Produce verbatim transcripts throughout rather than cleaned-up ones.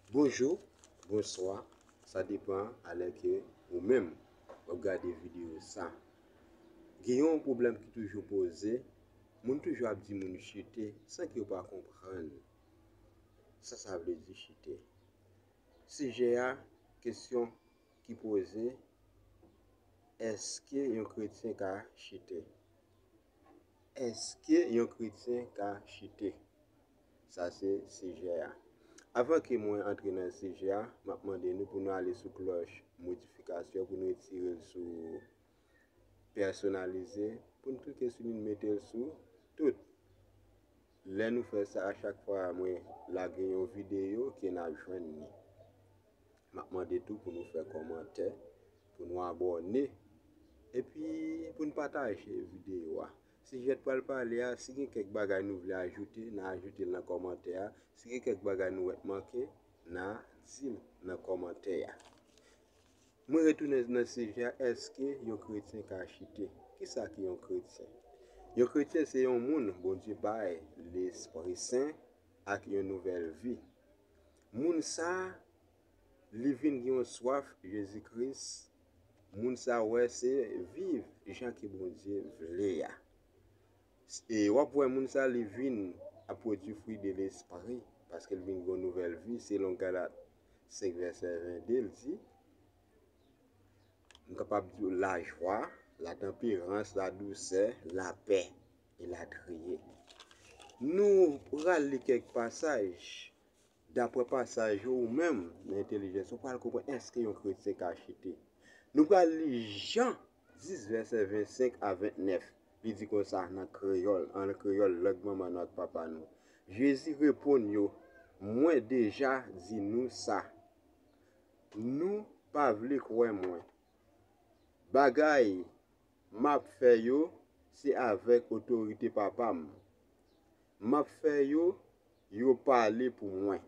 Bonjou, bonswa, sa depann alè ke ou menm w ap gade videyo sa. Gen yon pwoblèm ki toujou poze, moun toujou ap di moun chite san ke yo pa konprann sa sa vle di chite. Sijè a, kesyon ki poze, èske yon kretyen ka chite? Èske yon kretyen ka chite? Sa se sijè a. Avan ke mwen antre nan sijè a, m ap mande nou pou nou ale sou klòch modifikasyon pou nou retire l sou pèsonalize, pou nou klike sou li, nou mete l sou tout. Lè nou fè sa, a chak fwa mwen lage yon videyo, ke n ap jwenn li. M ap mande tou pou nou fè kòmantè, pou nou abòne, epi pou nou pataje videyo a. Sijè n pral pale a, si gen kèk bagay nou vle ajoute, n a ajoute l nan kòmantè a. Si gen kèk bagay nou wè k manke, n a di l nan kòmantè a. Mwen retounen nan sijè a, èske yon kretyen ka chite? Kisa ki yon kretyen? Yon kretyen se yon moun Bondye bay Lespri Sen ak yon nouvèl vi. Moun sa a, li vin gen yon swaf Jezi Kris. Moun sa a wè se viv jan ke Bondye vle a. E w ap wè moun sa a, li vin ap pwodui fwi de lespri, paske l vin gen yon nouvèl vi, selon Galat senk vèsè vennde, l di, m kapab di w lajwa, latanperans, ladousè, lapè, elatriye. Nou pral li kèk pasaj, daprè pasaj yo, ou menm, nan entèlijans, ou pral konprann èske yon kretyen ka chite. Nou pral li Jan dis, vèsè vennsenk a vennèf. Li di konsa nan kreyòl, an kreyòl, lang manman nou ak papa nou. Jezi reponn yo, mwen deja di nou sa. Nou pa vle kwè mwen. Bagay m ap fè yo, se avèk otorite Papa m. M ap fè yo, yo pale pou mwen.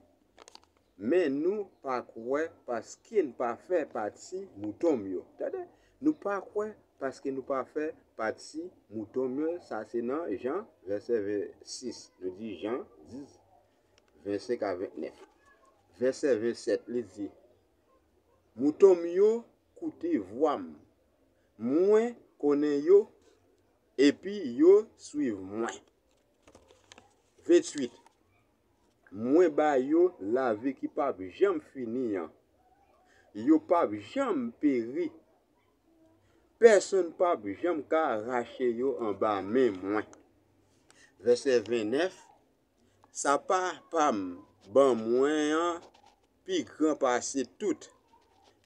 Men nou pa kwè paske n pa fè pati mouton m yo. Tande, nou pa kwè paske nou pa fè pati mouton m yo. Sa se nan Jan, vèsè vennsis. Nou di Jan dis, vennsenk a vennèf. Vèsè vennsèt, li di, mouton m yo koute vwa m. Mwen konnen yo, epi yo swiv mwen. Venntuit, mwen ba yo lavi ki p ap janm fini an. Yo p ap janm peri. Pèsonn p ap janm ka rache yo anba men mwen. Vèsè vennèf, sa Papa m ban mwen an pi gran pase tout.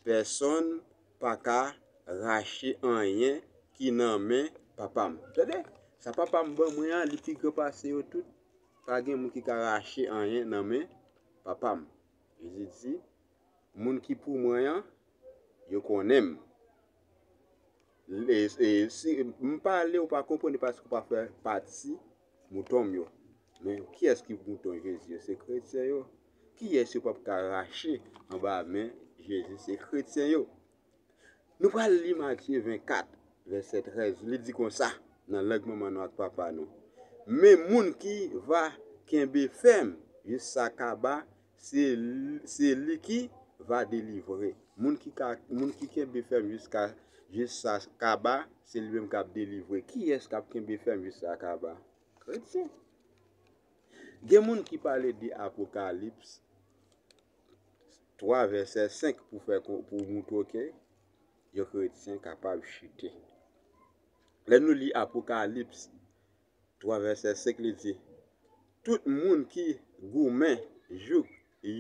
Pèsonn pa ka rache anyen ki nan men Papa m. Tande, sa Papa m ban mwen an, li pi gran pase yo tout. Pa gen moun ki ka rache anyen nan men Papa m. Jezi di, moun ki pou mwen an, yo konnen m. E, e, si m pale, ou pa konprann, paske ou pa fè pati mouton m yo. Men kiyès ki mouton Jezi yo? Se kretyen yo. Kiyès yo p ap ka rache anba men Jezi? Se kretyen yo. Nou pral li Matye vennkat, vèsè trèz. Li di konsa, nan lang manman nou ak papa nou. Men moun ki va kenbe fèm jis sa kaba, se, se li ki va delivre. Moun ki ka, moun ki kenbe fèm jiska, jis sa kaba, se li menm k ap delivre. Kiyès k ap kenbe fèm jis sa kaba? Kretyen. Gen moun ki pale de Apokalips twa vèsè senk pou fè kon-, pou moutre ke yon kretyen kapab chite. Lè nou li Apokalips twa vèsè senk, li di, tout moun ki goumen jouk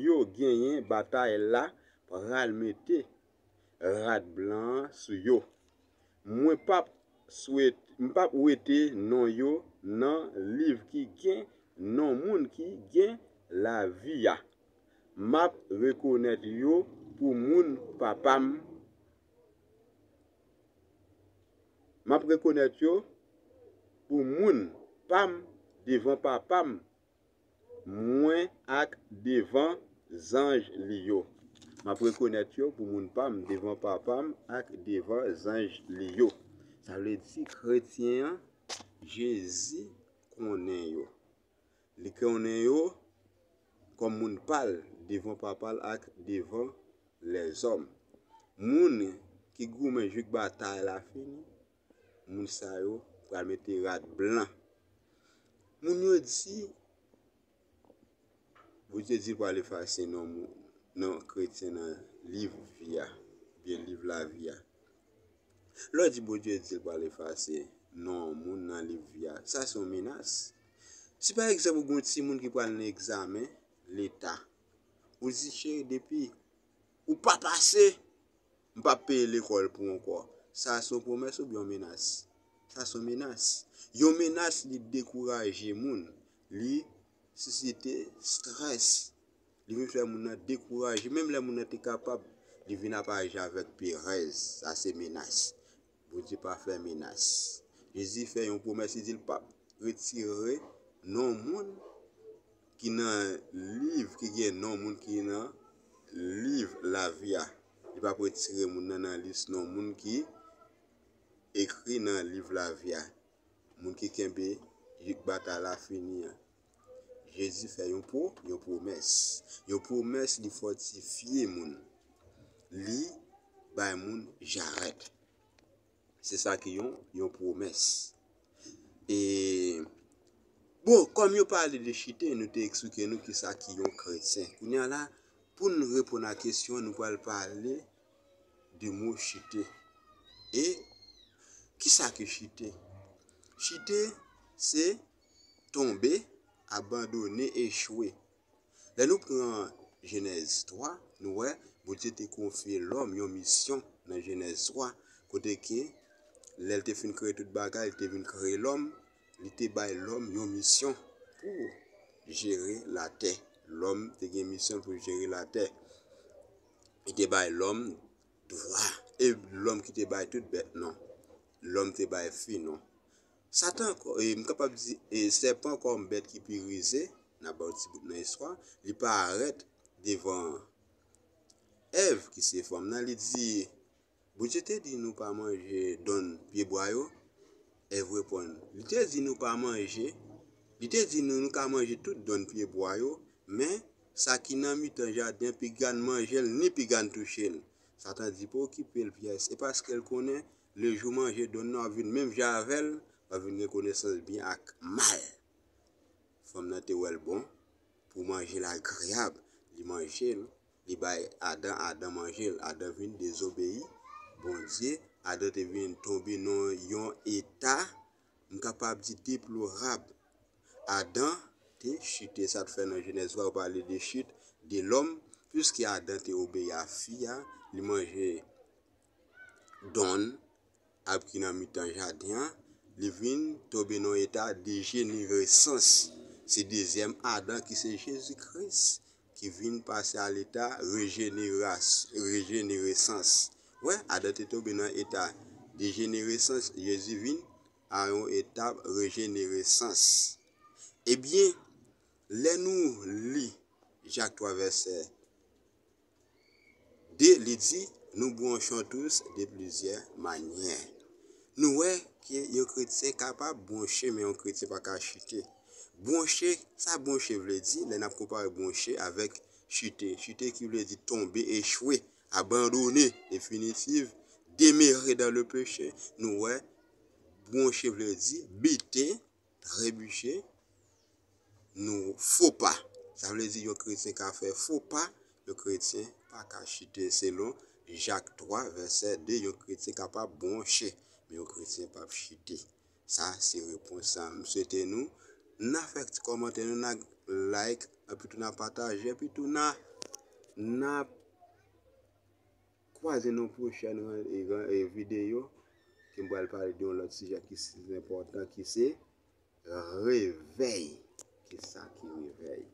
yo genyen batay la pral mete rad blan an sou yo. Mwen p ap swet-, m p ap wete non yo nan liv ki gen non moun ki gen lavi a. M ap rekonèt yo pou moun Papa m. M ap rekonèt yo pou moun pa m devan Papa m, mwen ak devan zanj li yo. M ap rekonèt yo pou moun pa m devan Papa m ak devan zanj li yo. Sa vle di kretyen an, Jezi konnen yo. Li konnen yo kòm moun pa l, devan Papa l ak devan lèzòm. Moun ki goumen jouk batay la fini, moun sa yo pral mete rad blan. Moun yo di, Bondye di l pral efase non moun, non kretyen nan liv vi a, oubyen liv lavi a. Lè w di Bondye di l pral efase non moun nan liv vi a, sa se yon menas. Si pa egzanp ou gen yon timoun ki pral nan egzamen leta, ou di cheri depi ou pa pase, m p ap peye lekòl pou w ankò. Sa se yon pwomès oubyen yon menas? Sa se yon menas. Yon menas li dekouraje moun, li sisite strès, li vin fè moun nan dekouraje. Menm lè moun nan te kapab, li vin ap aji avèk perèz. Sa se menas. Bondye pa fè menas. Jezi fè yon pwomès, li di l p ap retire non moun ki nan liv, ki gen non moun ki nan liv lavi a. Li p ap retire moun nan nan lis non moun ki ekri nan liv lavi a. Moun ki kenbe jouk batay la fini an. Jezi fè yon pwo, yon pwomès. Yon pwomès li fòtifye moun. Li bay moun jarèt. Se sa ki yon, yon pwomès. E, bon, kòm yo pale de chite, nou te eksplike nou kisa ki yon kretyen. Kounye a la, pou n reponn a kesyon an, nou pral pale de mo chite. E kisa ki chite? Chite, se tonbe, abandone, echwe. Lè nou pran Jenèz twa, nou wè Bondye te konfye lòm yon misyon nan Jenèz twa, kote ke lè l te fin kreye tout bagay, li te vin kreye lòm, li te bay lòm yon misyon pou jere latè. Lòm te gen misyon pou jere latè. Li te bay lòm dwa. E lòm ki te bay tout bèt non. Lòm te bay fi non. Satan ankò, e m kapab di, e sèpan kòm bèt ki pi rize, n ap ba w ti bout nan istwa, li parèt devan Èv, ki se fanm nan, li di, Bondye te di nou pa manje donn pyebwa yo? Èv reponn, li te di nou pa manje, li te di nou nou ka manje tout donn pyebwa yo, men sa ki nan mitan jaden an, piga n manje l, ni piga n touche l. Satan di, pa okipe l pyès, e paske l konnen lejou w manje donn nan, w ap vin menm jan avè l, w ap vin gen konesans byen ak mal. Fanm nan te wè l bon pou manje l agreyab, li manje l, li bay Adan, Adan manje l. Adan vin dezobeyi Bondye, Adan te vin tonbe nan yon eta, m kapab di, deplorab. Adan te chite, sa t fè nan Jenèz twa yo pale de chit de lòm, piske Adan te obeyi a fi a, li manje donn, ab ki nan mitan jaden an, li vin tonbe nan yon eta dejeneresans. Se dezyèm Adan ki se Jezi Kris ki vin pase a leta rejeneras-, rejeneresans. Wè, Adan te tonbe nan eta dejeneresans, Jezi vin a yon eta rejeneresans. Ebyen, lè nou li Jak twa vèsè de, li di, nous bronchons tous de plusieurs manières. Nou wè ke yon kretyen kapab bwonche, men yon kretyen pa ka chite. Bwonche, sa bwonche vle di, lè n ap konpare bwonche avèk chite. Chite ki vle di tonbe, echwe, abandone, definitif, demeurer dans le péché. Nou wè, bwonche vle di bite, trebiche, nou fo pa. Sa vle di yon kretyen ka fè fo pa, yon kretyen pa ka chite. Selon Jak twa, vèsè de, yon kretyen kapab bwonche, men yon kretyen p ap chite. Sa se repons sa. M swete nou, n a fè ti kòmantè, nou n a like, epi tou n a pataje, epi tou n a, n a kwaze nan pwochèn ran-, e ran-, e videyo, ke m pral pale de yon lòt sijè ki si enpòtan, ki se revèy. Kisa ki revèy?